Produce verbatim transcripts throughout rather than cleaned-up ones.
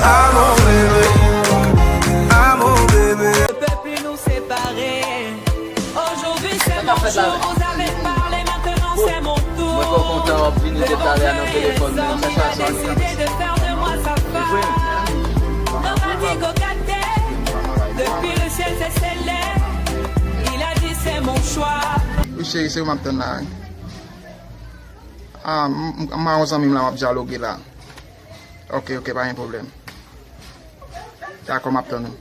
Ah mon bébé, ah mon bébé. Ne peut plus nous séparer. Aujourd'hui c'est mon jour, vous avez parlé, maintenant c'est mon tour. Le regret est homme, il a décidé de faire de moi sa femme. Nobody go got that. Depuis le ciel s'est scellé, il a dit c'est mon choix. Wi cheri, se ou m ap tann la wi. Ah, m, m, m a yon zanmi m la m ap dyaloge la. Ok, ok, pa gen pwoblèm. Dakò, m ap tann ou.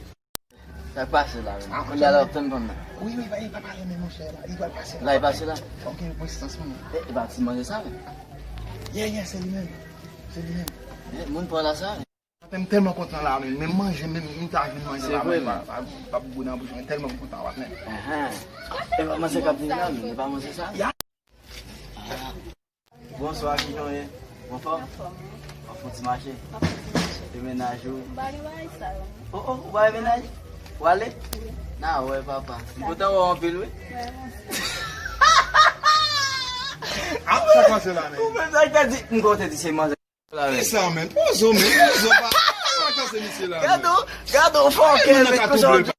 Sa k pase la menm? Kounye a la w ap tann fanm nan. Wi, wi, pa, pa pale men monchè la. Li pral pase la. La e pase la. Ok, mwen sans mwen. E, e pa ti manje sa menm? Yeah, yeah, se li menm. Se li menm. E, moun pa la sa. Patnè, m tèlman kontan la menm. Menm manje menm, m ta jwenn manje Se la vre, menm. man. Pa, pa, pa pou nan bouch mwen, tèlman m kontan w ap menm. Ahan. E pa manje k ap vin la menm, e pa manje sa? Ya. Ah. Bonswa, kijan w ye? Ou anfòm? W ap fè yon ti mache? E mennaj ou? M pa gen bagay sa yo. Oh, oh, ou pa gen mennaj? Ou ale? Na wè, papa. M kontan wè w anpil, wi. Ah, sa k pase la menm? Ou menm sa k te di, m kontan di se manzè la, wi. Sa menm, pozo menm, pozo pa. Sa k pase misye la menm? Gade w, gade w fòkè, Moun nan men ka kouchon. touble.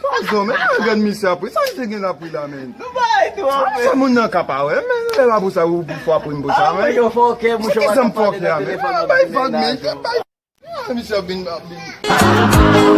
Pozo menm, gade misye apre, sa misye gen la pri la menm? Nou bay tou anpil. Sa moun nan ka pa wè, men lè la pou sa ou pou fwa pri m pou sa Ah, men menm. yo fòkè, mouche. Ki zanm fòkè a menm? Ah, bay vag menm, bay. Ah, misye ap vin, ap vin.